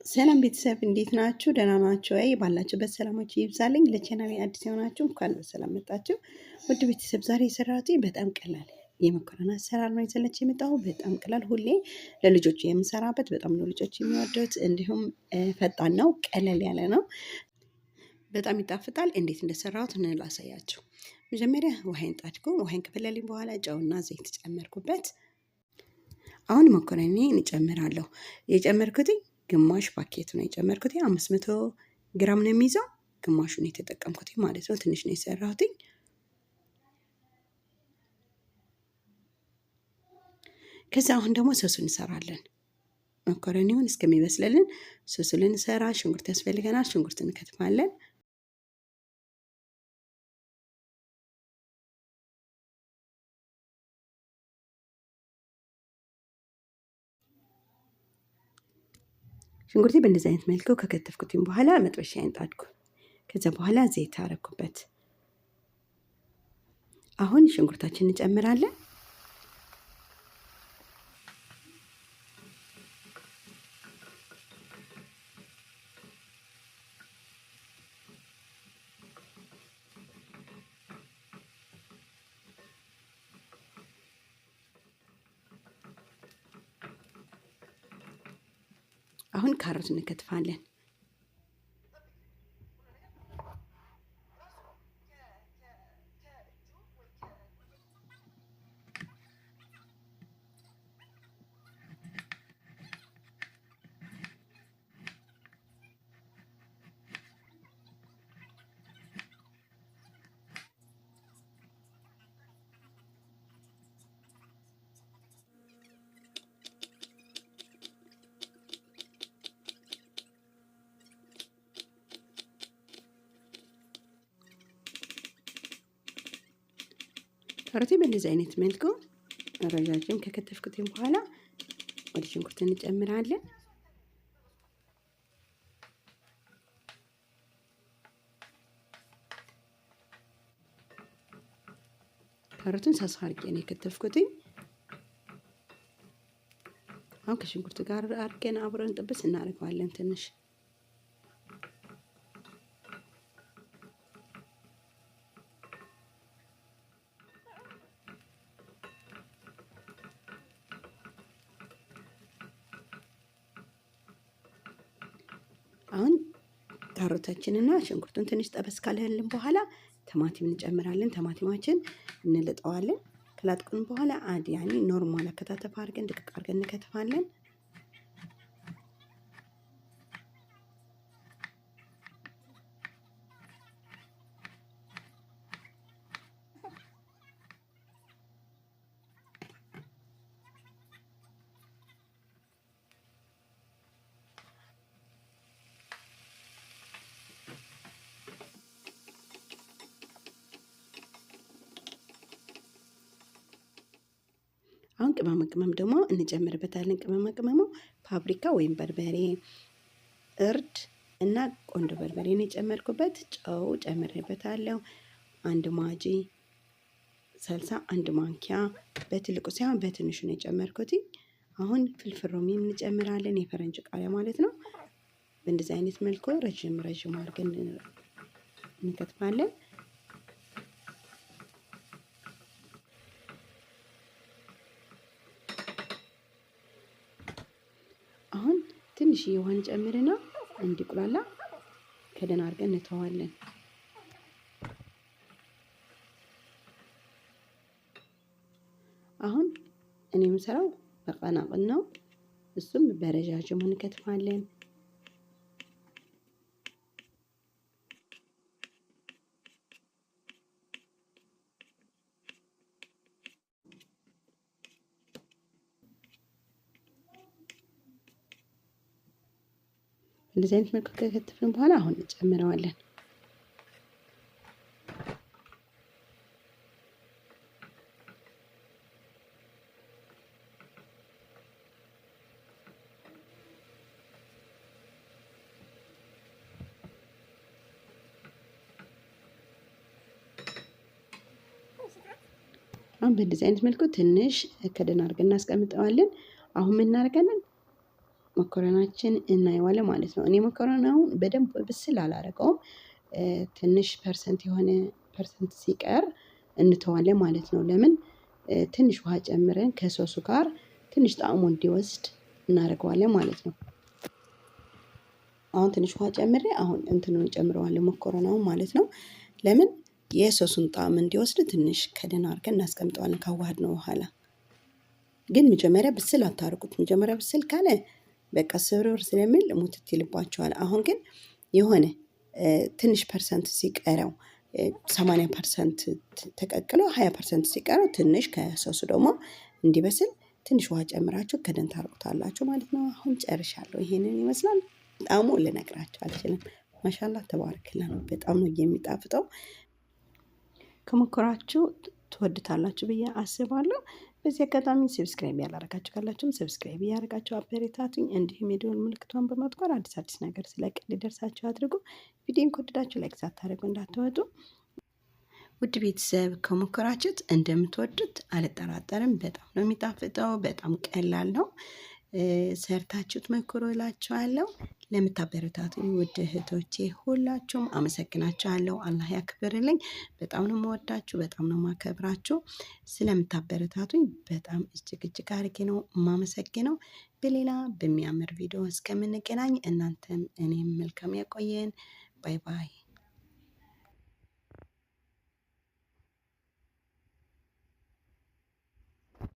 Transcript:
ሰላም ቤተሰብ እንዴት ናችሁ? ደህና ናችሁ ወይ? ባላችሁበት ሰላማችሁ ይብዛልኝ። ለቻናሌ አዲስ የሆናችሁ እንኳን በሰላም መጣችሁ። ውድ ቤተሰብ ዛሬ የሰራሁት በጣም ቀላል የመኮረኒ አሰራር ነው ይዘላችሁ የመጣሁ። በጣም ቀላል፣ ሁሌ ለልጆች የምሰራበት በጣም ነው ልጆች የሚወዱት። እንዲሁም ፈጣን ነው፣ ቀለል ያለ ነው፣ በጣም ይጣፍጣል። እንዴት እንደሰራሁት ላሳያችሁ። መጀመሪያ ውሃዬን ጣድኩ። ውሃዬን ከፈለልኝ በኋላ ጨውና ዘይት ጨመርኩበት። አሁን መኮረኒ እንጨምራለሁ። የጨመርኩት ግማሽ ፓኬት ነው የጨመርኩት። 500 ግራም ነው የሚይዘው። ግማሹን የተጠቀምኩት ማለት ነው። ትንሽ ነው የሰራሁት። ከዛ አሁን ደግሞ ሶሱን እንሰራለን። መኮረኒውን እስከሚበስልልን ሶሱን ልንሰራ ሽንኩርት ያስፈልገናል። ሽንኩርት እንከትፋለን። ሽንኩርቴ በእንደዚህ አይነት መልኩ ከከተፍኩትኝ በኋላ መጥበሻዬን ጣድኩ። ከዛ በኋላ ዘይት አረኩበት። አሁን ሽንኩርታችንን እንጨምራለን። አሁን ካሮት እንከትፋለን። ካሮቴ በእንደዚህ አይነት መልኩ ረዣዥም ከከተፍኩትኝ በኋላ ወደ ሽንኩርት እንጨምራለን። ካሮቱን ሳሳ አድርጌ ነው የከተፍኩትኝ። አሁን ከሽንኩርት ጋር አድርገን አብረን ጥብስ እናደርገዋለን ትንሽ አሁን ካሮታችንና ሽንኩርቱን ትንሽ ጠበስ ካለልን በኋላ ቲማቲም እንጨምራለን። ቲማቲማችን እንልጠዋለን። ከላጥቁን በኋላ عادي يعني normal አከታተፍ አድርገን ድቅቅ አድርገን እንከትፋለን። አሁን ቅመማ ቅመም ደግሞ እንጨምርበታለን። ቅመማ ቅመሙ ፓፕሪካ ወይም በርበሬ፣ እርድ እና ቆንዶ በርበሬ ነው የጨመርኩበት። ጨው ጨምሬበታለሁ። አንድ ማጂ ሰልሳ አንድ ማንኪያ በትልቁ ሳይሆን በትንሹ ነው የጨመርኩት። አሁን ፍልፍል ሮሚ እንጨምራለን፣ የፈረንጅ ቃሪያ ማለት ነው። በእንደዚህ አይነት መልኩ ረዥም ረዥም አድርገን እንከትፋለን። አሁን ትንሽ ውሃን ጨምርና እንዲቁላላ ከደን አድርገን እንተዋለን። አሁን እኔ የምሰራው በቀናቅን ነው። እሱም በረዣዥሙ እንከትፋለን። እንደዚህ አይነት መልኩ ከከተፍን በኋላ አሁን እንጨምረዋለን። አሁን በእንደዚህ አይነት መልኩ ትንሽ ከደን አድርገን እናስቀምጠዋለን። አሁን ምን እናደርጋለን? መኮረናችን እናየዋለን ማለት ነው። እኔ መኮረናውን በደንብ ብስል አላደረገውም። ትንሽ percent የሆነ percent ሲቀር እንተዋለን ማለት ነው። ለምን ትንሽ ውሃ ጨምረን ከሶሱ ጋር ትንሽ ጣዕሙ እንዲወስድ እናደርገዋለን ማለት ነው። አሁን ትንሽ ውሃ ጨምሬ አሁን እንትኑን ጨምረዋለሁ መኮረናውን ማለት ነው። ለምን የሶሱን ጣዕም እንዲወስድ ትንሽ ከደን አድርገን እናስቀምጠዋለን ካዋሃድነው በኋላ። ግን መጀመሪያ ብስል አታርጉት። መጀመሪያ ብስል ካለ በቃ ስብርብር ስለሚል ሙትት ይልባቸዋል። አሁን ግን የሆነ ትንሽ percent ሲቀረው 80% ተቀቅሎ 20% ሲቀረው ትንሽ ከሶሱ ደግሞ እንዲበስል ትንሽ ውሃ ጨምራችሁ ከደን ታርጉታላችሁ ማለት ነው። አሁን ጨርሻለሁ። ይሄንን ይመስላል። ጣዕሙ ልነግራችሁ አልችልም። ማሻላ ተባረክላ ነው። በጣም ነው የሚጣፍጠው። ከሞከራችሁ ትወዱታላችሁ ብዬ አስባለሁ። በዚህ አጋጣሚ subscribe ያላረጋችሁ ካላችሁም subscribe እያደረጋችሁ አበረታቱኝ። እንዲሁም የደወል ምልክቷን በማጥቆር አዲስ አዲስ ነገር ስለቅ እንዲደርሳችሁ አድርጉ። ቪዲዮን ከወደዳችሁ like ሳታደርጉ እንዳትወጡ። ውድ ቤተሰብ ከሞከራችሁት እንደምትወዱት አልጠራጠርም። በጣም ነው የሚጣፍጠው። በጣም ቀላል ነው። ሰርታችሁት ሞክሩ እላችኋለሁ። ለምታበረታቱኝ ውድ እህቶቼ ሁላችሁም አመሰግናችኋለሁ። አላህ ያክብርልኝ። በጣም ነው የምወዳችሁ፣ በጣም ነው የማከብራችሁ። ስለምታበረታቱኝ በጣም እጅግ እጅግ አድርጌ ነው የማመሰግነው። በሌላ በሚያምር ቪዲዮ እስከምንገናኝ እናንተም እኔም መልካም ያቆየን። Bye bye።